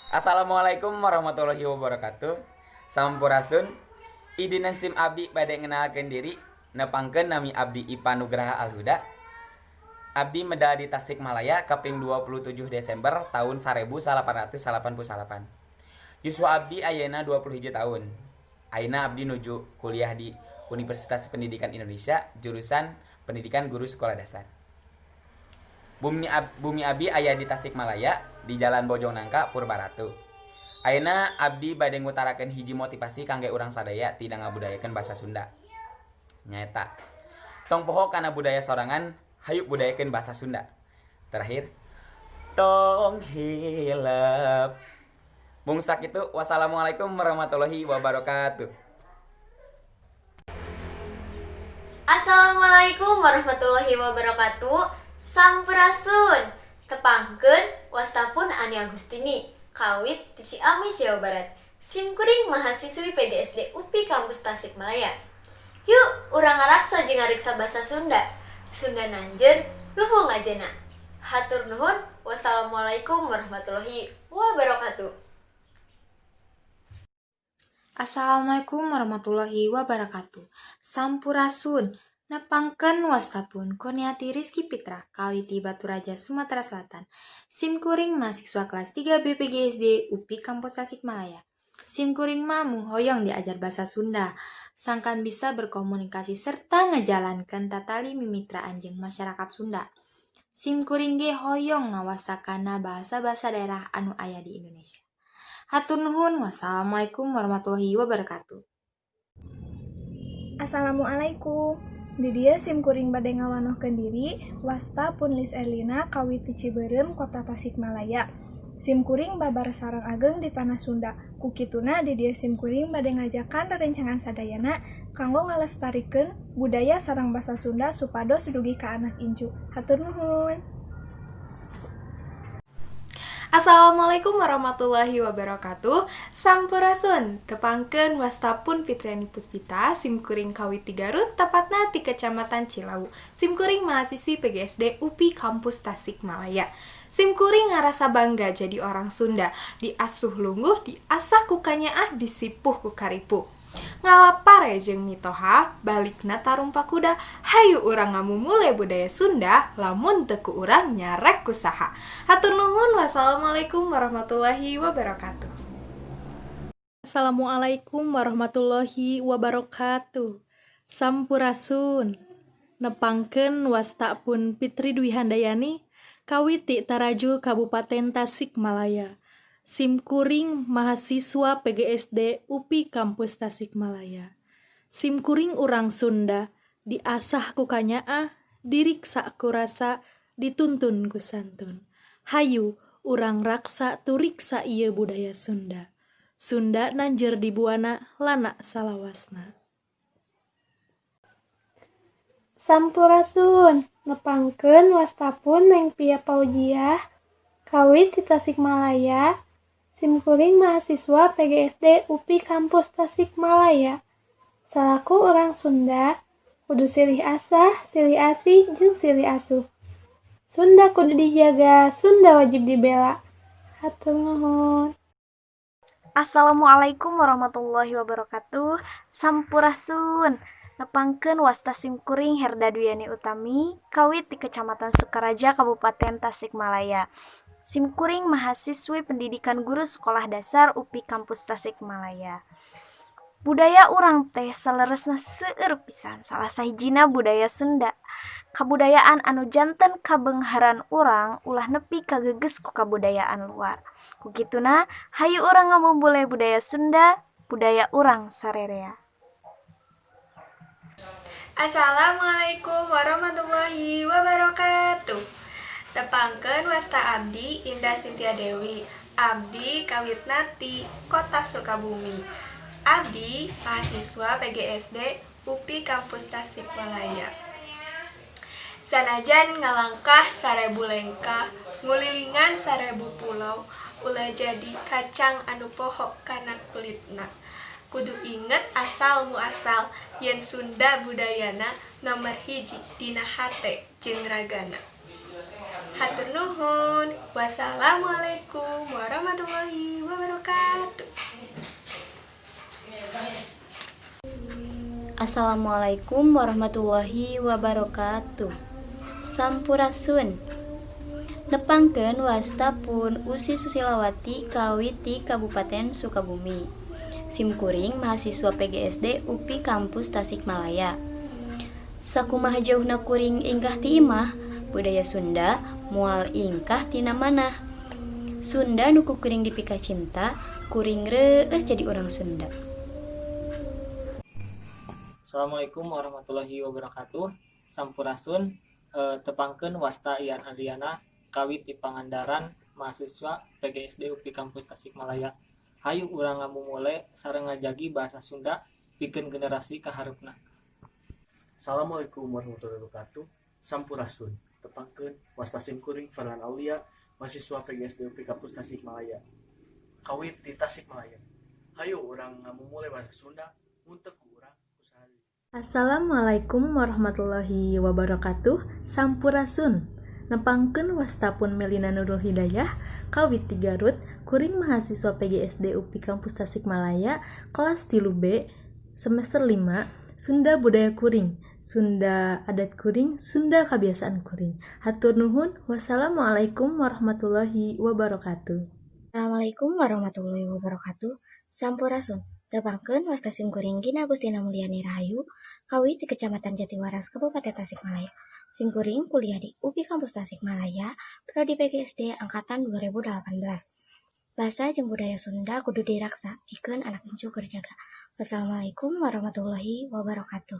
Assalamualaikum warahmatullahi wabarakatuh. Sampurasun. Idinan sim abdi bade ngenalkeun diri, nepangkeun nami abdi Ipan Nugraha Alhuda. Abdi medal di Tasikmalaya kaping 27 Desember tahun 1888. Yuswa abdi ayeuna 21 tahun. Ayeuna abdi nuju kuliah di Universitas Pendidikan Indonesia, jurusan Pendidikan Guru Sekolah Dasar. Bumi abdi aya di Tasikmalaya, di Jalan Bojong Nangka, Purbaratu. Ayeuna abdi bade ngutarakeun hiji motivasi kangge urang sadaya tina ngabudayakeun basa Sunda. Nyaeta, tong poho kana budaya sorangan, hayu budayakeun basa Sunda. Terakhir, tong hilap. Mung sakitu, wassalamualaikum warahmatullahi wabarakatuh. Assalamualaikum warahmatullahi wabarakatuh. Sampurasun. Tepangkeun, wasta pun Ani Agustini, kawit ti Ciamis, Jawa Barat. Sim kuring mahasiswi PGSD UPI Kampus Tasikmalaya. Yuk, urang ngaraksa jeung ngariksa basa Sunda. Sunda nanjer, luhung ajena. Hatur nuhun. Wassalamualaikum warahmatullahi wabarakatuh. Assalamualaikum warahmatullahi wabarakatuh. Sampurasun. Nepangkeun, wasta pun Kurniati Rizky Pitra, kawit ti Baturaja, Sumatera Selatan. Sim kuring mahasiswa kelas 3 B PGSD UPI Kampus Tasikmalaya. Sim kuring mah mung hoyong diajar bahasa Sunda, sangkan bisa berkomunikasi serta ngejalankan tatali mimitraan jeung masyarakat Sunda. Sim kuring ge hoyong ngawasa kana bahasa-bahasa daerah anu aya di Indonesia. Hatur nuhun, wassalamualaikum warahmatullahi wabarakatuh. Assalamualaikum. Di dieu sim kuring bade ngawanohkeun diri, wasta pun Lis Erlina, kawit ti Cibeureum, Kota Tasikmalaya. Sim kuring babar sareng ageng di tanah Sunda. Ku kituna, di dieu sim kuring bade ngajakan rerencangan sadayana kanggo ngalestarikeun budaya sareng basa Sunda supados dugi ka anak incu. Hatur nuhun. Assalamualaikum warahmatullahi wabarakatuh. Sampurasun. Tepangkeun, wasta pun Fitriani Puspita. Sim kuring kawit ti Garut, tepatna di Kecamatan Cilawu. Sim kuring mahasiswi PGSD UPI Kampus Tasikmalaya. Sim kuring ngarasa bangga jadi orang Sunda. Diasuh lungguh, diasah ku kanyaah, disipuh ku karipuh. Ngalap pare jeung mitoha, balikna tarumpak kuda. Hayu urang ngamumule budaya Sunda, lamun teu ku urang, nya rek ku saha? Hatur nuhun, wassalamualaikum warahmatullahi wabarakatuh. Assalamualaikum warahmatullahi wabarakatuh. Sampurasun. Nepangkeun, wasta pun Fitri Dwi Handayani, kawit ti Taraju, Kabupaten Tasikmalaya. Sim kuring mahasiswa PGSD UPI Kampus Tasikmalaya. Sim kuring urang Sunda, diasah ku kanyaah, diriksa ku rasa, dituntun ku santun. Hayu urang raksa turiksa ieu budaya Sunda. Sunda nanjer di buana lana salawasna. Sampurasun, nepangkeun, wasta pun Neng Pia Paujiah, kawit ti Tasikmalaya. Simkuring mahasiswa PGSD UPI Kampus Tasikmalaya. Salaku urang Sunda, kudu silih asah, silih asih, jeung silih asuh. Sunda kudu dijaga, Sunda wajib dibela. Hatur nuhun. Assalamualaikum warahmatullahi wabarakatuh. Sampurasun. Nepangkeun, wasta sim kuring Herda Dwiani Utami, kawit di Kecamatan Sukaraja, Kabupaten Tasikmalaya. Sim kuring mahasiswi Pendidikan Guru Sekolah Dasar UPI Kampus Tasikmalaya. Budaya urang teh saleresna seueur pisan, salah sahijina budaya Sunda. Kabudayaan anu janten kabeungharan urang ulah nepi kageges ku kabudayaan luar. Ku kituna, hayu urang ngamumule budaya Sunda, budaya urang sarerea. Assalamualaikum warahmatullahi wabarakatuh. Tepangkeun, wasta abdi Indah Cynthia Dewi. Abdi kawitna ti Kota Sukabumi. Abdi mahasiswa PGSD UPI Kampus Tasikmalaya. Sanajan ngalangkah 1000 lengkah, ngulilingan 1000 pulau, ulah jadi kacang anu poho kana kulitna. Kudu inget asal muasal yen Sunda budayana nomer hiji dina hate jeung ragana. Hatur nuhun. Wassalamualaikum warahmatullahi. Assalamualaikum warahmatullahi wabarakatuh. Sampurasun. Nepangkeun wasta pun Usi Susilawati kawit ti Kabupaten Sukabumi. Simkuring mahasiswa PGSD UPI Kampus Tasikmalaya. Sakumaha jauhna kuring ingkah ti imah, budaya Sunda moal ingkah tina manah. Sunda nu ku kuring dipikacinta, kuring reueus jadi urang Sunda. Assalamualaikum warahmatullahi wabarakatuh. Sampurasun, tepangkeun wasta Ian Adriana kawit di Pangandaran, mahasiswa PGSD UPI Kampus Tasikmalaya. Hayu urang ngamumule sareng ngajagi bahasa Sunda pikeun generasi kahareupna. Assalamualaikum warahmatullahi wabarakatuh. Sampurasun. Tepangkeun wasta simkuring Farhan Aulia, mahasiswa PGSD UPI Kampus Tasikmalaya. Kawit di Tasikmalaya. Hayu urang ngamumule bahasa Sunda mun teu ku urang ku saha deui. Assalamualaikum warahmatullahi wabarakatuh. Sampurasun. Nepangkeun wasta pun Melina Nurul Hidayah kawit ti Garut, kuring mahasiswa PGSD UPI Kampus Tasikmalaya kelas 3B semester 5. Sunda budaya kuring, Sunda adat kuring, Sunda kebiasaan kuring. Hatur nuhun. Wassalamualaikum warahmatullahi wabarakatuh. Assalamualaikum warahmatullahi wabarakatuh. Sampurasun. Tepangkeun wasta simkuring Gina Agustina Mulyani Rahayu kawit di Kecamatan Jatiwaras, Kabupaten Tasikmalaya. Simkuring kuliah di UPI Kampus Tasikmalaya, Prodi PGSD angkatan 2018. Bahasa jeung budaya Sunda kudu diraksa pikeun anak incu keur jaga. Wassalamualaikum warahmatullahi wabarakatuh.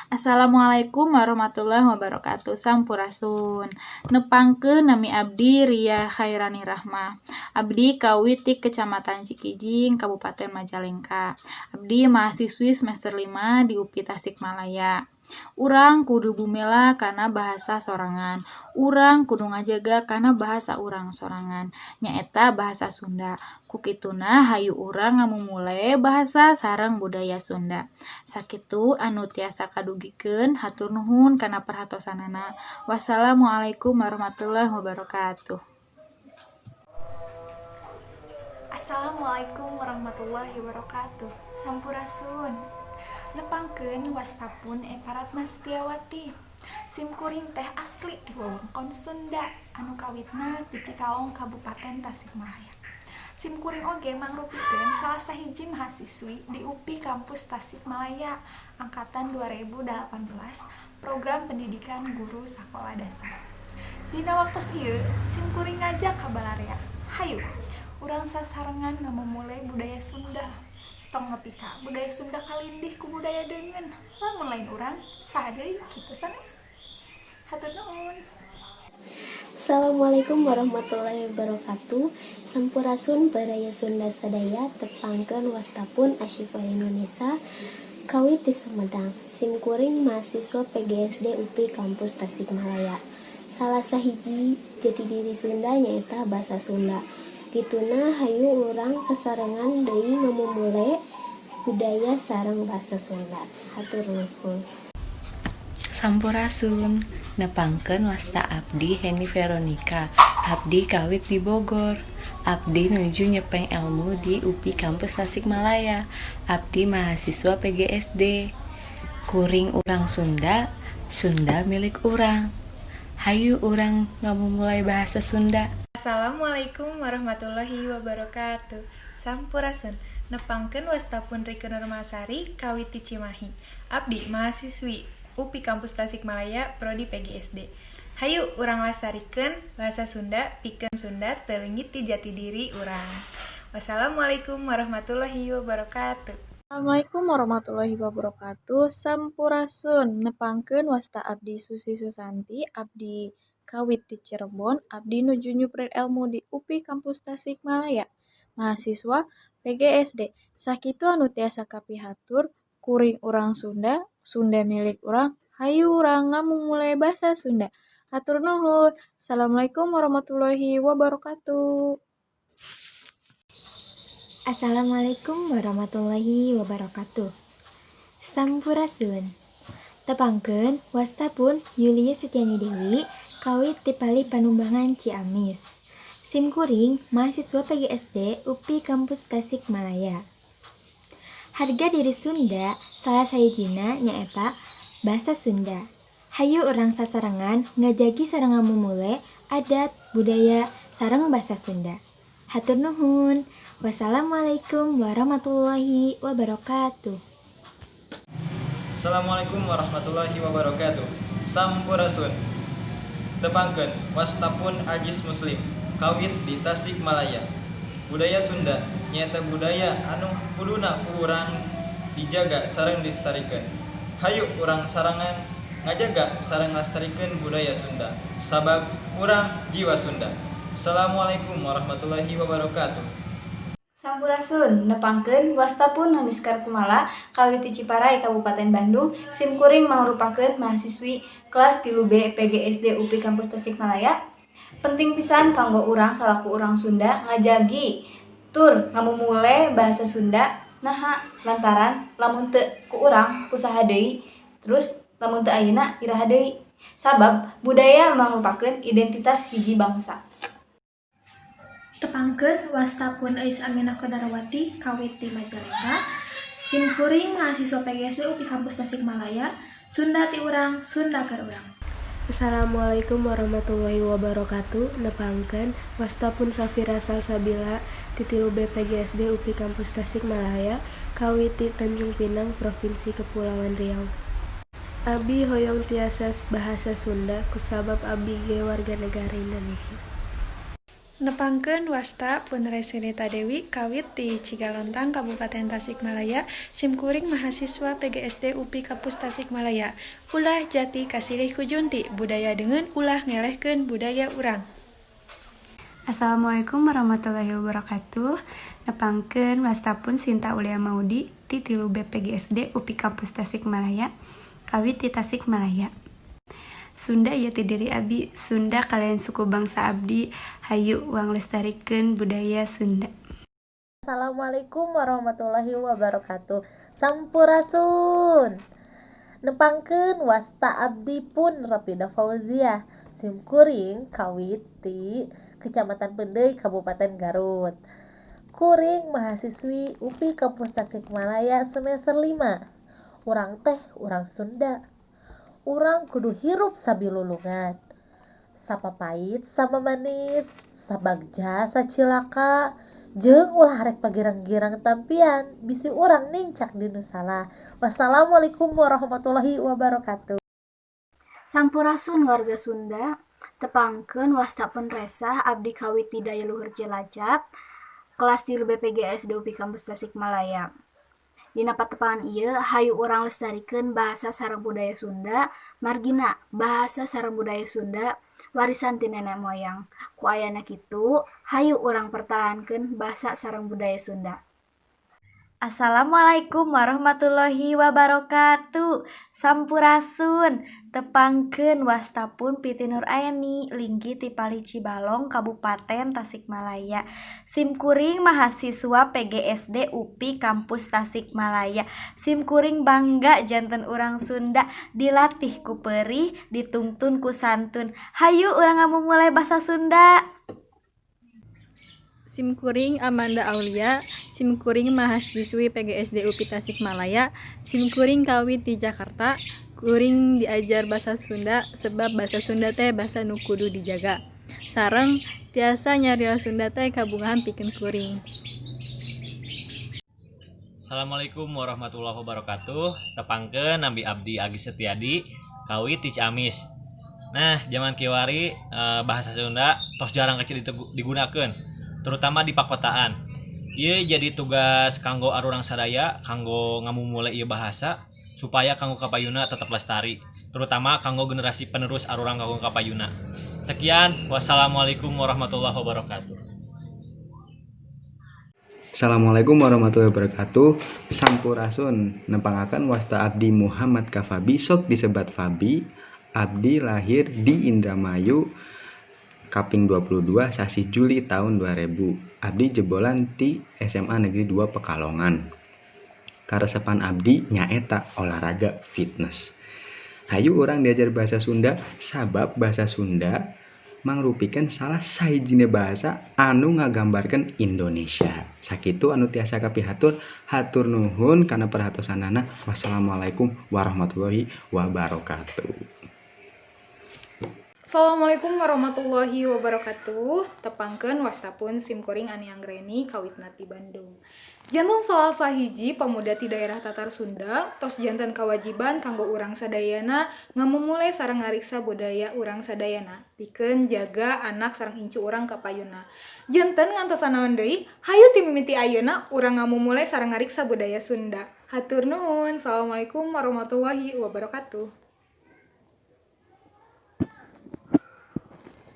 Assalamualaikum warahmatullahi wabarakatuh. Sampurasun. Nepangkeun, nami abdi Ria Khairani Rahmah. Abdi kawit ti Kecamatan Cikijing, Kabupaten Majalengka. Abdi mahasiswi semester 5 di UPI Tasikmalaya. Urang kudu bumela kana bahasa sorangan. Urang kudu ngajaga kana bahasa urang sorangan, nyaeta bahasa Sunda. Ku kituna hayu urang ngamumule bahasa sareng budaya Sunda. Sakitu anu tiasa kadugikeun, hatur nuhun kana perhatosanana. Wassalamualaikum warahmatullahi wabarakatuh. Assalamualaikum warahmatullahi wabarakatuh. Sampurasun. Nepangkeun wasta pun Eva Ratna Setiawati. Simkuring teh asli ti wewengkon Sunda anu kawitna ti Cikalong, Kabupaten Tasikmalaya. Simkuring oge mangrupikeun salah sahiji mahasiswi di UPI Kampus Tasikmalaya angkatan 2018, program Pendidikan Guru Sakola Dasar. Dina waktos ieu simkuring ngajak ka balarea. Hayu urang sasarengan ngamumule budaya Sunda. Tong nepi ka budaya Sunda kalindih ku budaya deungeun. Lamun lain urang, saha deui, kitu sanes? Hatur nuhun. Assalamualaikum warahmatullahi wabarakatuh. Sampurasun baraya Sunda sadaya. Tepangkeun wastapun Asyifa Indonesia kawit di Sumedang. Simkuring mahasiswa PGSD UPI Kampus Tasikmalaya. Salah sahiji jati diri Sunda nyaeta basa Sunda. Kituna hayu urang sasarengan deui ngamumule budaya sareng basa Sunda. Hatur nuhun. Sampurasun, nepangkeun wasta abdi Heni Veronica. Abdi kawit di Bogor. Abdi nuju nyepeng elmu di UPI Kampus Tasikmalaya. Abdi mahasiswa PGSD. Kuring urang Sunda, Sunda milik urang. Hayu urang ngamumule bahasa Sunda. Assalamualaikum warahmatullahi wabarakatuh. Sampurasun. Nepangkeun wastapun Rike Nurmasari kawit ti Cimahi. Abdi mahasiswi UPI Kampus Tasikmalaya Prodi PGSD. Hayu urang lestarikan bahasa Sunda pikeun Sunda teu leungit ti jati diri urang. Wassalamualaikum warahmatullahi wabarakatuh. Assalamualaikum warahmatullahi wabarakatuh. Sampurasun. Nepangkeun wasta abdi Susi Susanti. Abdi kawit ti Cirebon. Abdi nuju nyuprit elmu di UPI Kampus Tasikmalaya, mahasiswa PGSD. Sakitu anu tiasa kapihatur. Kuring urang Sunda, Sunda milik urang. Hayu urang ngamumule basa Sunda. Hatur nuhun. Assalamualaikum warahmatullahi wabarakatuh. Assalamualaikum warahmatullahi wabarakatuh. Sampurasun. Tepangkeun wasta pun Yulia Setiani Dewi kawit ti Palih Panumbangan, Ciamis. Simkuring mahasiswa PGSD UPI Kampus Tasikmalaya. Harga diri Sunda salah sahijina nyaeta basa Sunda. Hayu urang sasarengan ngajagi sareng ngamumule adat, budaya, sareng basa Sunda. Hatur nuhun. Wassalamualaikum warahmatullahi wabarakatuh. Assalamualaikum warahmatullahi wabarakatuh. Sampurasun. Tepangkeun wasta pun Ajis Muslim kawit di Tasikmalaya. Budaya Sunda nyaeta budaya anu kuduna ku urang dijaga sareng dilestarikeun. Hayu urang sarengan ngajaga sareng ngalestarikeun budaya Sunda, sabab urang jiwa Sunda. Assalamualaikum warahmatullahi wabarakatuh. Sampurasun, nepangkeun wasta pun Noniskar Kumala kawit ti Ciparay, Kabupaten Bandung. Sim kuring mangrupakeun mahasiswi kelas 3B PGSD UPI Kampus Tasikmalaya. Penting pisan kanggo urang salaku urang Sunda ngajagi tur ngamumule bahasa Sunda. Naha? Lantaran lamun teu ku urang, ku saha deui? Terus lamun teu ayeuna, iraha deui? Sabab budaya mangrupakeun identitas hiji bangsa. Tepangkeun wasta pun Eis Aminah Kodarawati kawit ti Majalengka. Sim kuring mahasiswa PGSD UPI Kampus Tasikmalaya. Sunda ti urang, Sunda keur urang. Assalamualaikum warahmatullahi wabarakatuh. Nepangkeun wasta pun Safira Salsabila ti 3B PGSD UPI Kampus Tasikmalaya, kawit ti Tanjung Pinang, Provinsi Kepulauan Riau. Abi hoyong tiasa bahasa Sunda kusabab abi ge warga negara Indonesia. Nepangkeun wasta pun Resinita Dewi kawit ti Cigalontang, Kabupaten Tasikmalaya. Simkuring mahasiswa PGSD UPI Kampus Tasikmalaya. Ulah jati kasilih ku junti, budaya deungeun ulah ngelehkeun budaya urang. Assalamualaikum warahmatullahi wabarakatuh. Nepangkeun wasta pun Sinta Ulia Maudi ti 3B PGSD UPI Kampus Tasikmalaya, kawit ti Tasikmalaya. Sunda jati diri abi, Sunda kalayan suku bangsa abdi. Hayu urang lestarikeun budaya Sunda. Assalamualaikum warahmatullahi wabarakatuh. Sampurasun. Nepangkeun wasta abdi pun Rapida Fauziah. Sim kuring kawit ti Kecamatan Peundeuy, Kabupaten Garut. Kuring mahasiswi UPI Kampus Tasikmalaya semester 5. Urang teh urang Sunda. Urang kudu hirup sabilulungan, sapapait samamanis, sabagja sacilaka, jeung ulah rek pagirang-girang tampian, bisi urang nincak dinu salah. Wassalamualaikum warahmatullahi wabarakatuh. Sampurasun warga Sunda, tepangkeun wasta pun Resah, abdi kawit ti Daya Luhur Cilacap, kelas 3 B PGSD UPI Kampus Tasikmalaya. Dina patepangan ieu, hayu urang lestarikeun bahasa sareng budaya Sunda, margina bahasa sareng budaya Sunda warisan ti nenek moyang. Ku ayana kitu, hayu urang pertahankeun basa sareng budaya Sunda. Assalamualaikum warahmatullahi wabarakatuh. Sampurasun. Tepangkeun wasta pun Piti Nur Aini linggih ti Palih Cibalong, Kabupaten Tasikmalaya. Sim kuring mahasiswa PGSD UPI Kampus Tasikmalaya. Sim kuring bangga janten urang Sunda, dilatih ku perih, ditungtun ku santun. Hayu urang ngamumule basa Sunda. Sim kuring Amanda Aulia, sim kuring mahasiswi PGSD UPI Tasikmalaya, sim kuring kawit di Jakarta. Kuring diajar basa Sunda sebab basa Sunda teh basa nu kudu dijaga. Sareng tiasa nyarios Sunda teh kabungahan pikeun kuring. Assalamualaikum warahmatullahi wabarakatuh. Tepangkeun, nami abdi Agi Setiadi kawit ti Ciamis. Nah, zaman kiwari bahasa Sunda tos jarang kecil digunakan, terutama di pakotaan. Ieu jadi tugas kanggo arurang sadaya kanggo ngamumule ieu bahasa supaya kanggo kapayuna tetap lestari, terutama kanggo generasi penerus arurang kanggo kapayuna. Sekian, wassalamualaikum warahmatullahi wabarakatuh. Assalamualaikum warahmatullahi wabarakatuh. Sampurasun. Nepangaken, wasta abdi Muhammad Kafabi, sok disebat Fabi. Abdi lahir di Indramayu kaping 22 sasih Juli tahun 2000. Abdi jebolan ti SMA Negeri 2 Pekalongan. Karesepan abdi nyaeta olahraga fitness. Hayu urang diajar bahasa Sunda, sabab bahasa Sunda mangrupikeun salah sahijina bahasa anu ngagambarkeun Indonesia. Sakitu anu tiasa kapihatur, hatur nuhun kana perhatosanana. Wassalamualaikum warahmatullahi wabarakatuh. Assalamualaikum warahmatullahi wabarakatuh. Tepangkeun wastapun simkuring Ani Anggreni kawitna ti Bandung. Janten salah sahiji pemuda ti daerah Tatar Sunda, tos janten kewajiban kanggo urang sadayana ngamumule sareng ngariksa budaya urang sadayana pikeun jaga anak sareng incu urang ka payuna. Janten ngantosan naon deui, hayu ti mimiti ayeuna urang ngamumule sareng ngariksa budaya Sunda. Hatur nuhun. Assalamualaikum warahmatullahi wabarakatuh.